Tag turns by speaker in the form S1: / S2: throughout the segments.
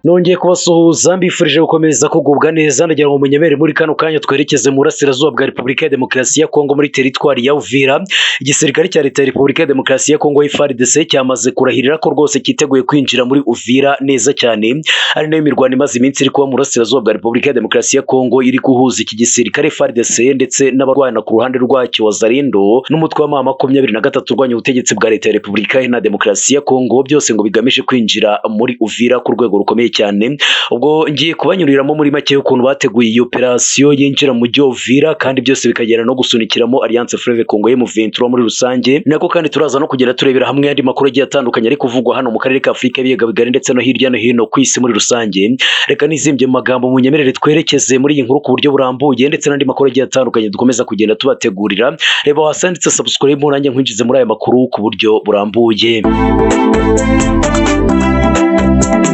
S1: Nongeye kubasuhuza, mbifurije gukomeza kugubwa neza. Ndagira ngo munyemere muri kano kanya twerekeze mu burasirazuba bwa Repubulika ya Demokarasi ya Kongo, muri teritwari ya Uvira. Igisirikare cya Leta ya Repubulika ya Demokarasi ya Kongo, FARDC, cyamaze kurahirira ko rwose cyiteguye kwinjira muri Uvira neza cyane, ari nayo mirwano imaze iminsi iri kuba mu burasirazuba bwa Repubulika ya Demokarasi ya Kongo, iri guhuza iki gisirikare FARDC ndetse n'abarwana ku ruhande rwacyo Wazalendo n'umutwe wa M23 urwanya ubutegetsi bwa Leta ya Repubulika Iharanira Demokarasi ya Kongo, byose ngo bigamije kwinjira muri Uvira ku rwego rukomeye cyane. Ubwo ngiye kubanyuriramo muri make ukuntu bateguye iyi operasiyo yinjira mu mujyi wa Uvira, kandi byose bikagera no gusunikiramo Alliance Fleuve Congo M23 muri rusange. Nako kandi turaza no kugenda turebera hamwe andi makuru agiye atandukanye ari kuvugwa hano mu karere ka Afurika y'ibiyaga bigari ndetse no hirya no hino ku isi muri rusange. Reka nizimbye mu magambo, munyemerere twerekeze muri iyi nkuru ku buryo burambuye ndetse n'andi makuru agiye atandukanye dukomeza kugenda tubategurira. Reba wasanditse subscribe, nanjye nkwinjize muri aya makuru ku buryo burambuye.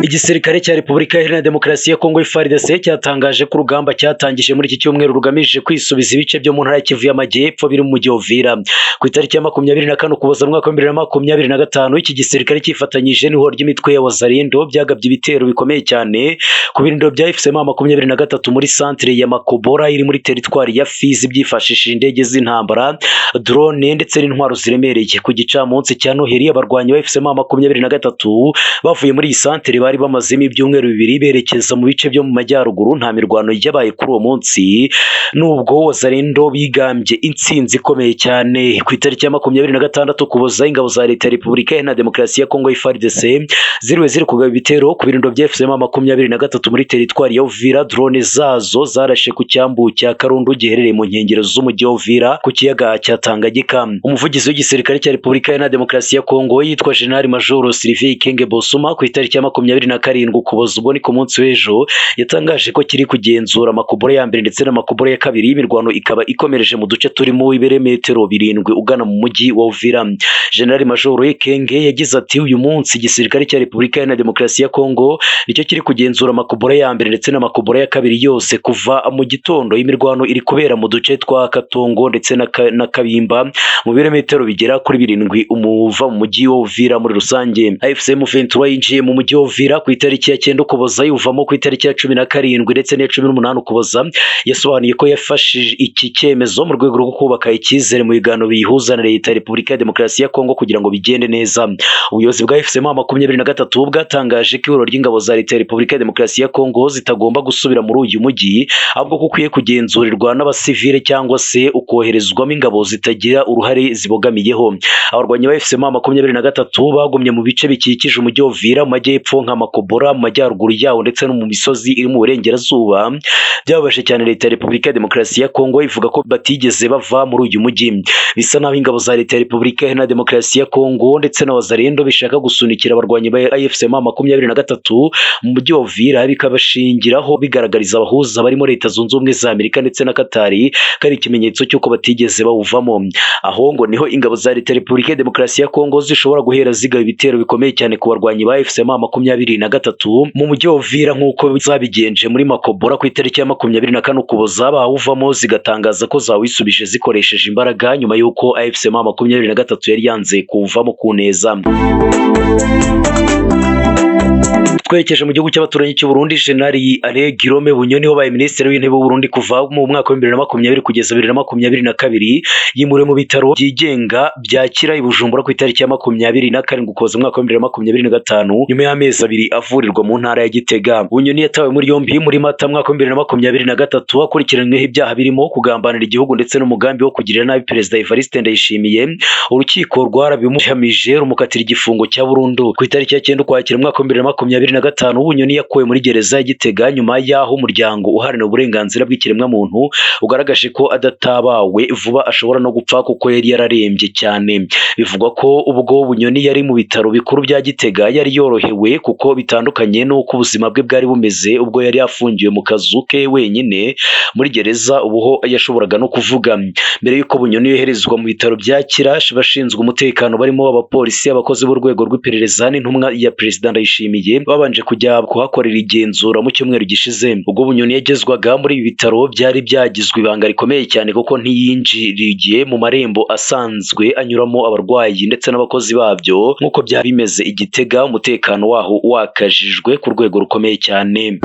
S1: Igisirikare cya Repubulika Iharanira Demokarasi ya Kongo, FARDC, cyatangaje ko urugamba cyatangije muri iki cyumweru rugamije kwisubiza ibice byo mu ntara ya Kivu y'Amajyepfo biri mu mujyi wa Uvira. Ku itariki ya 24 Ukuboza mu mwaka wa 2025, iki gisirikare cyifatanyije n'ihuriro ry'imitwe ya Wazalendo byagabye ibitero bikomeye cyane ku birindiro bya AFC M23 muri santere ya Makobora iri muri teritwari ya Fizi, byifashishije indege z'intambara, drone ndetse n'intwaro ziremereye. Ku gicamunsi cya Noheli, abarwanyi ba AFC M23 bavuye muri iyi santere bari bamazemo ibyumweru 2 berekeza mu bice byo mu majyaruguru. Nta mirwano yabaye kuri uwo munsi, nubwo Wazalendo bigambye intsinzi ikomeye cyane. Ku itariki ya 26 Ukuboza, ingabo za Leta ya Repubulika Iharanira Demokarasi ya Kongo, FARDC, ziriwe ziri kugaba ibitero ku birindiro bya AFC M23 muri teritwari ya Uvira. Drone zazo zarashe ku cyambu cya Karundu giherereye mu nkengero z'umujyi wa Uvira ku kiyaga cya Tanganyika. Umuvugizi w'igisirikare cya Repubulika Iharanira Demokarasi ya Kongo yitwa General Major Sylvain Ikenge Bosuma, ku itariki ya 27 Ukuboza, ubwo ni ku munsi w'ejo, yatangaje ko kiri kugenzura Makobora ya mbere ndetse n'Amakobora ya kabiri, imirwano ikaba ikomereje mu duce turimo ibirometero 7 ugana mu mujyi wa Uvira. General Major Ikenge yagize ati: "Uyu munsi igisirikare cya Repubulika Iharanira Demokarasi ya Kongo nicyo kiri kugenzura Makobora ya mbere ndetse n'Amakobora ya kabiri yose. Kuva mu gitondo imirwano iri kubera mu duce twa Katongo ndetse na Kabimba, mu birometero bigera kuri 7 umuva mu mujyi wa Uvira muri rusange." AFC M23 yinjiye mu mujyi wa Uvira ku itariki ya 9 Ukuboza, yuvamo ku itariki ya 17 ndetse n'iya 18 Ukuboza. Yasobanuye ko yafashe iki cyemezo mu rwego rwo kubaka icyizere mu biganiro biyihuza na Leta ya Repubulika ya Demokarasi ya Kongo kugira ngo bigende neza. Ubuyobozi bwa AFC M23 bwatangaje ko ihuriro ry'ingabo za Leta ya Repubulika ya Demokarasi ya Kongo zitagomba gusubira muri uyu mujyi, ahubwo ko ukwiye kugenzurirwa n'abasivile cyangwa se ukoherezwamo ingabo zitagira uruhare zibogamiyeho. Abarwanyi ba AFC M23 bagumye mu bice bikikije umujyi wa Uvira mu majyepfo nka Makobora, mu majyaruguru yawo ndetse no mu misozi iri mu burengerazuba. Byababaje cyane Leta ya Repubulika ya Demokarasi ya Kongo, ivuga ko batigeze bava muri uyu mujyi. Bisa naho ingabo za Leta ya Repubulika Iharanira Demokarasi ya Kongo ndetse na Wazalendo bishaka gusunikira abarwanyi ba AFC M23 mu mujyi wa Uvira, bikabashingiraho bigaragariza abahuza barimo Leta Zunze Ubumwe za Amerika ndetse na Katari ko ari ikimenyetso cy'uko batigeze bawuvamo. Aho ngo niho ingabo za Leta ya Repubulika ya Demokarasi ya Kongo zishobora guhera zigaba ibitero bikomeye cyane ku barwanyi ba AFC M23 mu mujyi wa Uvira, nk'uko zabigenje muri Makobora ku itariki ya 24 Ukuboza, bawuvamo zigatangaza ko zawisubije zikoresheje imbaraga, nyuma y'uko AFC M23 yari yanze kuwuvamo ku neza. Twerekeje mu gihugu cy'abaturanyi cy'u Burundi, General Alain Guillaume Bunyoni wabaye minisitiri w'intebe w'u Burundi kuva mu mwaka wa 2020 kugeza 2022, yimuriwe mu bitaro byigenga byakira i Bujumbura ku itariki ya 27 Ukuboza umwaka wa 2025, nyuma y'amezi 2 avurirwa mu ntara ya Gitega. Bunyoni yatawe muri yombi muri Mata mwaka wa 2023, akurikiranyweho ibyaha birimo kugambanira igihugu ndetse n'umugambi wo kugirira nabi Perezida Evariste Ndayishimiye. Urukiko rwarabimuhamije, rumukatira igifungo cya burundu. Ku itariki ya 9 Ukwakira umwaka wa 2025, Bunyoni yakuwe muri gereza ya Gitega nyuma y'aho umuryango uharanira uburenganzira bw'ikiremwamuntu ugaragaje ko adatabawe vuba ashobora no gupfa, kuko yari yararembye cyane. Bivugwa ko ubwo Bunyoni yari mu bitaro bikuru bya Gitega yari yorohewe, kuko bitandukanye n'uko ubuzima bwe bwari bumeze ubwo yari afungiwe mu kazu ke wenyine muri gereza. Ubu ho yashoboraga no kuvuga. Mbere y'uko Bunyoni yoherezwa mu bitaro bya Kira, abashinzwe umutekano barimo abapolisi, abakozi b'urwego rw'iperereza n'intumwa ya Perezida Ndayishimiye babanje yabanje kujya kuhakorera igenzura mu cyumweru gishize. Ubwo Bunyoni yagezwaga muri ibi bitaro byari byagizwe ibanga rikomeye cyane, kuko ntiyinjiriye mu marembo asanzwe anyuramo abarwayi ndetse n'abakozi babyo nk'uko byari bimeze i Gitega, umutekano waho wakajijwe ku rwego rukomeye cyane.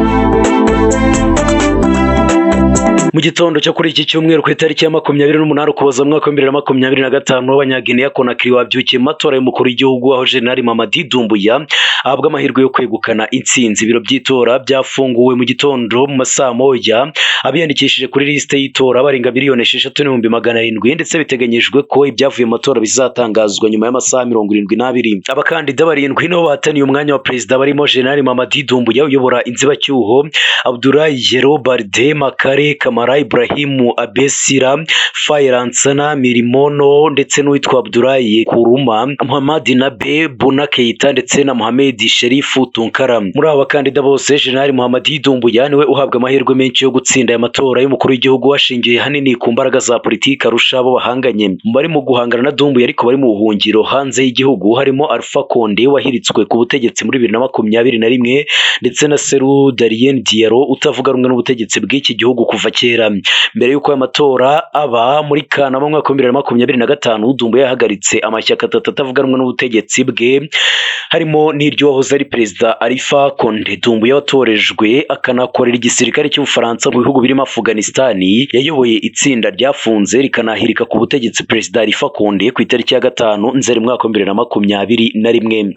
S1: Mu gitondo cyo kuri iki cyumweru ku itariki ya 28 Ukuboza mu mwaka wa 2025, Abanyagineya Conakry babyukiye mu matora y'umukuru w'igihugu, aho General Mamadi Doumbouya ahabwa amahirwe yo kwegukana intsinzi. Ibiro by'itora byafunguwe mu gitondo mu masaa moya, abiyandikishije kuri lisite y'itora barenga 6,700,000, ndetse biteganyijwe ko ibyavuye mu matora bizatangazwa nyuma y'amasaha 72. Abakandida barindwi nibo bahataniye umwanya wa perezida, barimo General Mamadi Doumbouya uyobora inzibacyuho, Abdoulaye Yero Balde, Makare Kamara, Ibrahimu Abesira, Faye Lansana Mirimono ndetse n'uwitwa Abdoulaye Kuruma, Muhammad Nabe Buna Keita ndetse na Mohamed Sherifu Tunkara. Muri aba bakandida bose, General Muhammad Doumbouya niwe uhabwa amahirwe menshi yo gutsinda aya matora y'umukuru w'igihugu, hashingiye hanini ku mbaraga za politiki arusha abo bahanganye. Mu bari mu guhangana na Doumbouya ariko bari mu buhungiro hanze y'igihugu harimo Alpha Condé wahiritswe ku butegetsi muri 2021, ndetse na Cellou Dalein Diallo utavuga rumwe n'ubutegetsi bw'iki gihugu kuva kera. Mbere y'uko aya matora aba muri Kanama mu mwaka wa 2025, Doumbouya yahagaritse amashyaka atatu atavuga rumwe n'ubutegetsi bwe, harimo n'iry'uwahoze ari perezida Alpha Condé. Doumbouya watorejwe akanakorera igisirikare cy'Ubufaransa mu bihugu birimo Afghanistan, yayoboye itsinda ryafunze rikanahirika ku butegetsi perezida Alpha Condé ku itariki ya 5 Nzeri mwaka wa 2021.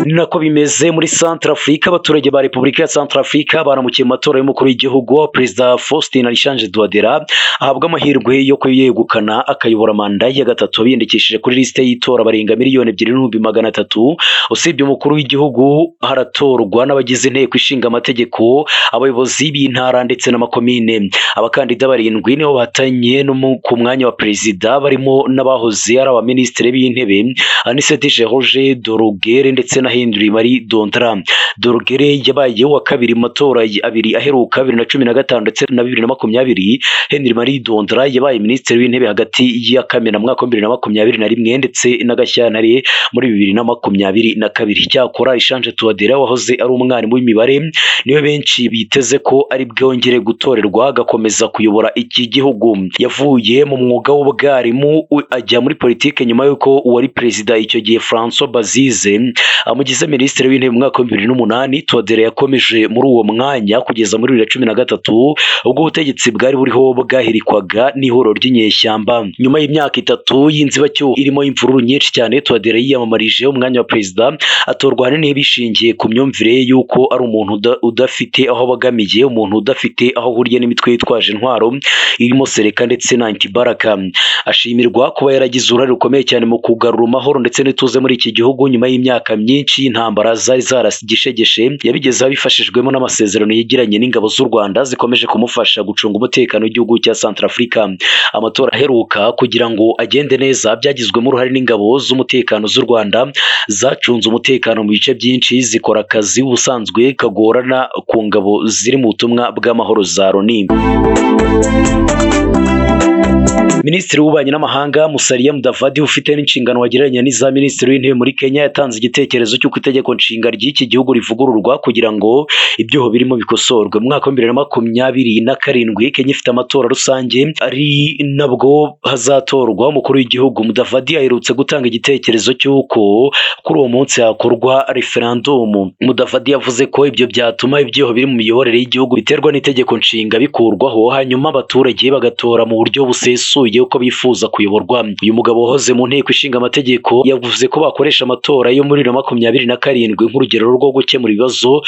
S1: Ni nako bimeze muri Centrafrique. Abaturage ba Repubulika ya Centrafrique baramukiye mu matora y'umukuru w'igihugu, perezida Faustin Archange Touadera ahabwa amahirwe yo kuyegukana akayobora manda ya gatatu. Biyandikishije kuri lisite y'itora barenga 2,300,000. Usibye umukuru w'igihugu, haratorwa n'abagize inteko ishinga amategeko, abayobozi b'intara ndetse n'amakomine. Abakandida barindwi nibo bahatanye ku mwanya wa perezida, barimo n'abahoze ari abaminisitiri b'intebe Anicet Georges Dologuele ndetse na Henry Marie Dondra. Dologuele yabaye uwa kabiri mu matora abiri aheruka, 2015 ndetse na 2020. Henry Marie Dondra yabaye minisitiri w'intebe hagati ya Kamena mu mwaka wa 2021 ndetse na Gashyantare muri 2022. Cyakora Archange Touadera wahoze ari umwarimu w'imibare niwe benshi biteze ko ari bwongere gutorerwa agakomeza kuyobora iki gihugu. Yavuye mu mwuga w'ubwarimu ajya muri politike nyuma y'uko uwari perezida icyo gihe François Bozize amugize minisitiri w'intebe mu mwaka wa 2008. Touadera yakomeje muri uwo mwanya kugeza muri 2013, ubwo ubutegetsi bwari buriho bwahirikwaga n'ihuriro ry'inyeshyamba. Nyuma y'imyaka 3 y'inzibacyuho irimo imvururu nyinshi cyane, Touadera yiyamamarije umwanya wa perezida, atorwa ahanini bishingiye ku myumvire y'uko ari umuntu udafite aho abogamiye, umuntu udafite aho ahuriye n'imitwe yitwaje intwaro irimo Seleka ndetse na Antibaraka. Ashimirwa kuba yaragize uruhare rukomeye cyane mu kugarura amahoro ndetse n'ituze muri iki gihugu nyuma y'imyaka myinshi y'intambara zari zaragishegeshe. Yabigezeho abifashijwemo n'amasezerano yagiranye n'ingabo z'u Rwanda zikomeje kumufasha gucunga umutekano w'igihugu cya Centrafrique. Amatora aheruka kugira ngo agende neza byagizwemo uruhare n'ingabo z'umutekano z'u Rwanda zacunze umutekano mu bice byinshi, zikora akazi ubusanzwe kagorana ku ngabo ziri mu butumwa bw'amahoro za Loni. Minisitiri w'ububanyi n'amahanga Musalia Mudavadi, ufite n'inshingano wagereranya n'iza minisitiri w'intebe muri Kenya, yatanze igitekerezo cy'uko itegeko nshinga ry'iki gihugu rivugururwa kugira ngo ibyuho birimo bikosorwe. Mu mwaka wa 2027 Kenya ifite amatora rusange, ari nabwo hazatorwa umukuru w'igihugu. Mudavadi aherutse gutanga igitekerezo cy'uko kuri uwo munsi hakorwa referendumu. Mudavadi yavuze ko ibyo byatuma ibyuho biri mu miyoborere y'igihugu biterwa n'itegeko nshinga bikurwaho, hanyuma abaturage bagatora mu buryo busesuye uko bifuza kuyoborwa. Uyu mugabo wahoze mu nteko ishinga amategeko yavuze ko bakoresha amatora yo muri 2027 nk'urugero rwo gukemura ibibazo,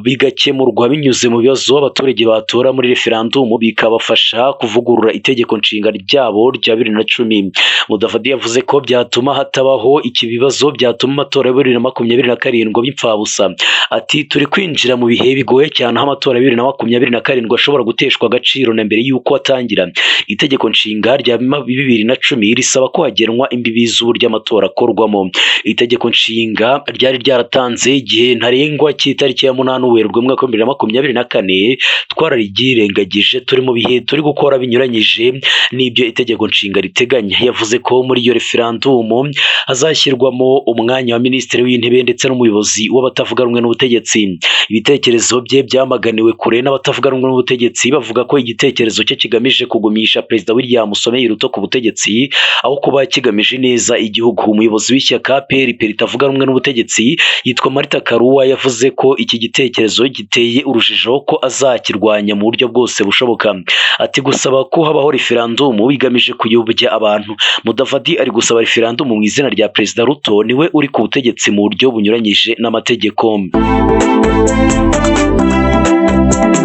S1: bigakemurwa binyuze mu bibazo abaturage batora muri referendumu, bikabafasha kuvugurura itegeko nshinga ryabo rya 2010. Mudavadi yavuze ko byatuma hatabaho iki bibazo byatuma amatora ya 2027 b'imfabusa. Ati turi kwinjira mu bihe bigoye cyane aho amatora ya 2027 ashobora guteshwa agaciro na mbere y'uko atangira. Itegeko nshinga Nshinga rya 2010 risaba ko hagenwa imbibi z'uburyo amatora akorwamo. Itegeko Nshinga ryari ryaratanze igihe ntarengwa cy'itariki ya 8 Werurwe umwaka wa 2024, twararyirengagije, turi mu bihe turi gukora binyuranyije n'ibyo itegeko nshinga riteganya. Yavuze ko muri iyo referandumu hazashyirwamo umwanya wa minisitiri w'intebe ndetse n'umuyobozi w'abatavuga rumwe n'ubutegetsi. Ibitekerezo bye byamaganiwe kure n'abatavuga rumwe n'ubutegetsi, bavuga ko igitekerezo cye kigamije kugumisha Perezida William Samoei Ruto ku butegetsi aho kuba kigamije neza igihugu. Umuyobozi w'ishyaka PLP ritavuga rumwe n'ubutegetsi yitwa Martha Karua yavuze ko iki gitekerezo giteye urujijo, ko azakirwanya mu buryo bwose bushoboka. Ati gusaba ko habaho referandumu bigamije kuyobya abantu. Mudavadi ari gusaba referandumu mu izina rya Perezida Ruto, niwe uri ku butegetsi mu buryo bunyuranyije n'amategeko.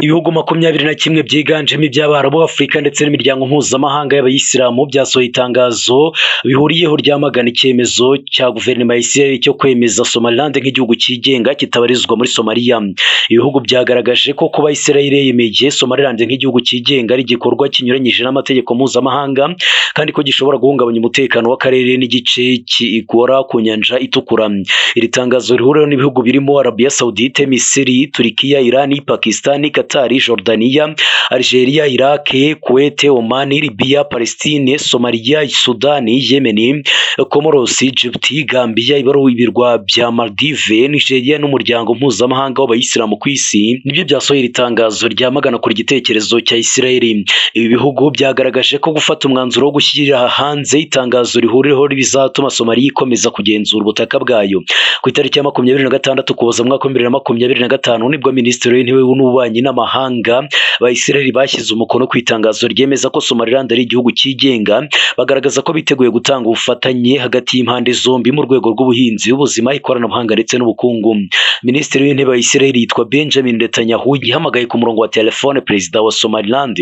S1: Ibihugu 21 byiganjemo iby'Abarabu, Afurika ndetse n'imiryango mpuzamahanga y'Abayisilamu byasohoye itangazo bihuriyeho ryamagana icyemezo cya guverinoma ya Israel cyo kwemeza Somaliland nk'igihugu cyigenga kitabarizwa muri Somalia. Ibihugu byagaragaje ko kuba Israel yemeye Somaliland nk'igihugu cyigenga ari igikorwa kinyuranyije n'amategeko mpuzamahanga, kandi ko gishobora guhungabanya umutekano w'akarere n'igice kikora ku nyanja itukura. Iri tangazo rihuriweho n'ibihugu birimo Arabia Saudite, Misiri, Turikiya, Iran, Pakistan, Qatar, Jordania, Algeria, Iraq, Kuwait, Oman, Libya, Palestine, Somalia, Sudan, Yemen, Comoros, Djibouti, Gambia, ibirwa bya Maldives, Nigeria n'umuryango mpuzamahanga w'Abayisilamu ku isi nibyo byasohoye iri tangazo ryamagana kuri igitekerezo cya Israel. Ibi bihugu byagaragaje ko gufata umwanzuro wo gushyira hanze itangazo rihuriweho bizatuma Somalia ikomeza kugenzura ubutaka bwayo. Ku itariki ya 26 Ukuboza mwaka wa 2025 nibwo Minisitiri w'Intebe n'Ububanyi n'Amahanga ba Israel bashyize umukono ku itangazo ryemeza ko Somaliland ari igihugu cyigenga, bagaragaza ko biteguye gutanga ubufatanye hagati y'impande zombi mu rwego rw'ubuhinzi, ubuzima, ikoranabuhanga ndetse n'ubukungu. Minisitiri w'Intebe wa Israel yitwa Benjamin Netanyahu yahamagaye ku murongo wa telefone Perezida wa Somaliland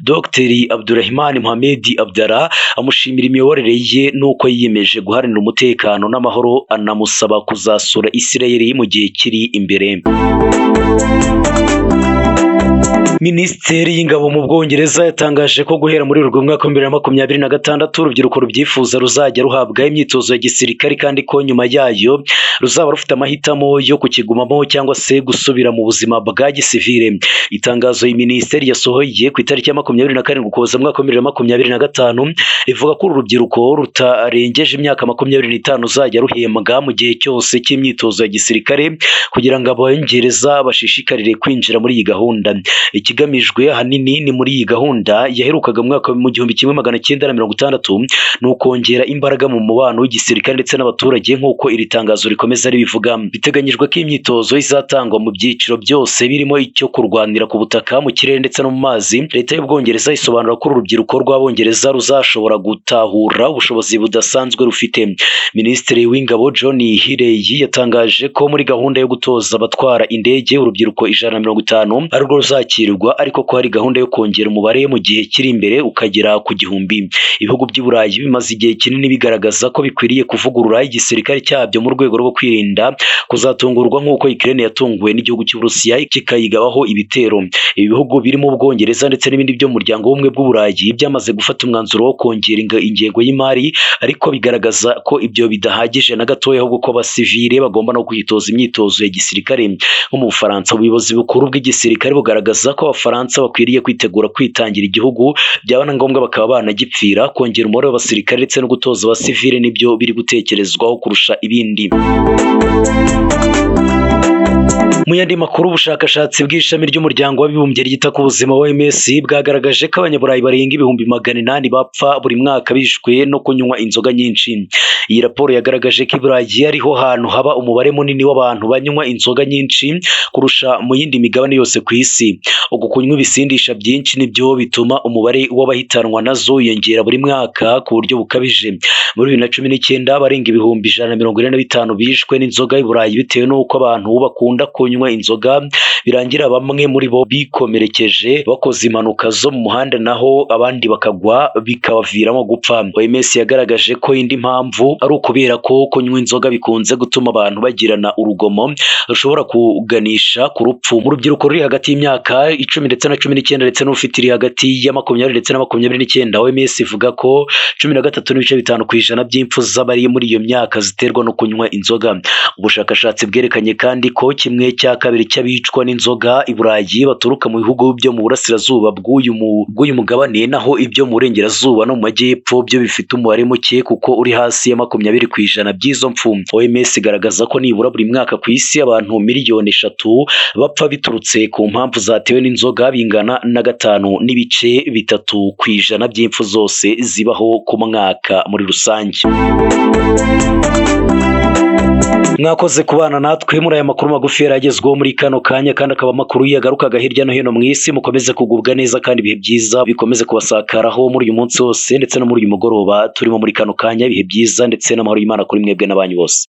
S1: Dr Abdurrahman Mohamed Abdallah, amushimira imiyoborere ye n'uko yiyemeje guharanira umutekano n'amahoro, anamusaba kuzasura Israel mu gihe kiri imbere. Minisiteri y'Ingabo mu Bwongereza yatangaje ko guhera muri urwo mwaka wa 2026 urubyiruko rubyifuza ruzajya ruhabwa imyitozo ya gisirikare, kandi ko nyuma yayo ruzaba rufite amahitamo yo kukigumamo cyangwa se gusubira mu buzima bwa gisivile. Itangazo iyi minisiteri yasohoye ku itariki ya 27 Ukuboza mwaka wa 2025 rivuga ko uru rubyiruko rutarengeje imyaka 25 ruzajya ruhembwa mu gihe cyose cy'imyitozo ya gisirikare kugira ngo Abongereza bashishikarire kwinjira muri iyi gahunda. Ikigamijwe ahanini ni muri iyi gahunda yaherukaga mu mwaka mu 1960 ni ukongera imbaraga mu mubano w'igisirikare ndetse n'abaturage, nk'uko iri tangazo rikomeza ribivuga. Biteganyijwe ko imyitozo izatangwa mu byiciro byose birimo icyo kurwanira ku butaka, mu kirere ndetse no mu mazi. Leta y'Ubwongereza isobanura ko uru rubyiruko rw'Abongereza ruzashobora gutahura ubushobozi budasanzwe rufite. Minisitiri w'Ingabo John Healey yatangaje ko muri gahunda yo gutoza abatwara indege urubyiruko 150 arirwo ruzakirwa, ariko ko hari gahunda yo kongera umubare mu gihe kiri imbere ukagera ku 1000. Ibihugu by'i Burayi bimaze igihe kinini bigaragaza ko bikwiriye kuvugurura igisirikare cyabyo mu rwego rwo kwirinda kuzatungurwa nk'uko Ukraine yatunguwe n'igihugu cy'Uburusiya kikayigabaho ibitero. Ibi bihugu birimo Ubwongereza ndetse n'ibindi byo mu muryango w'ubumwe bw'Uburayi byamaze gufata umwanzuro wo kongera ingengo y'imari, ariko bigaragaza ko ibyo bidahagije na gatoya, ahubwo ko abasivile bagomba no kwitoza imyitozo ya gisirikare. Nko mu Bufaransa, ubuyobozi bukuru bw'igisirikare bugaragaza ko Abafaransa bakwiriye kwitegura kwitangira igihugu, byaba na ngombwa bakaba banagipfira. Kongera umubare w'abasirikare ndetse no gutoza abasivile nibyo biri gutekerezwaho kurusha ibindi. Mu yandi makuru, ubushakashatsi bw'ishami ry'umuryango w'abibumbye ryita ku buzima OMS bwagaragaje ko Abanyaburayi barenga 800,000 bapfa buri mwaka bishwe no kunywa inzoga nyinshi. Iyi raporo yagaragaje ko i Burayi ariho hantu haba umubare munini w'abantu banywa inzoga nyinshi kurusha mu yindi migabane yose ku isi. Uku kunywa ibisindisha byinshi nibyo bituma umubare w'abahitanwa nazo wiyongera buri mwaka ku buryo bukabije. Muri 2019 abarenga 145,000 bishwe n'inzoga i Burayi bitewe n'uko abantu bakunda kunywa inzoga, birangira bamwe muri bo bikomerekeje bakoze impanuka zo mu muhanda, naho abandi bakagwa bikabaviramo gupfa. OMS yagaragaje ko indi mpamvu ari ukubera ko kunywa inzoga bikunze gutuma abantu bagirana urugomo rushobora kuganisha ku rupfu. Mu rubyiruko ruri hagati y'imyaka 10 ndetse na 19 ndetse n'ufite iri hagati ya 20 ndetse na 29, OMS ivuga ko 13.5% by'impfu z'abari muri iyo myaka ziterwa no kunywa inzoga. Ubushakashatsi bwerekanye kandi ko 1/2 cy'abicwa n'inzoga i Burayi baturuka mu bihugu byo mu burasirazuba bw'uyu mugabane, naho ibyo mu burengerazuba no mu majyepfo byo bifite umubare muke kuko uri hasi ya 20% by'izo mpfu. OMS igaragaza ko nibura buri mwaka ku isi abantu 3 miliyoni bapfa biturutse ku mpamvu zatewe n'inzoga, bingana na 5.3% by'impfu zose zibaho ku mwaka muri rusange. Mwakoze kubana natwe muri aya makuru magufi yaragezweho muri kano kanya, kandi akaba amakuru yagarukaga hirya no hino mu isi. Mukomeze kugubwa neza kandi ibihe byiza bikomeze kubasakaraho muri uyu munsi wose ndetse no muri uyu mugoroba turimo muri kano kanya. Ibihe byiza ndetse n'amahoro y'Imana kuri mwebwe n'abanyu bose.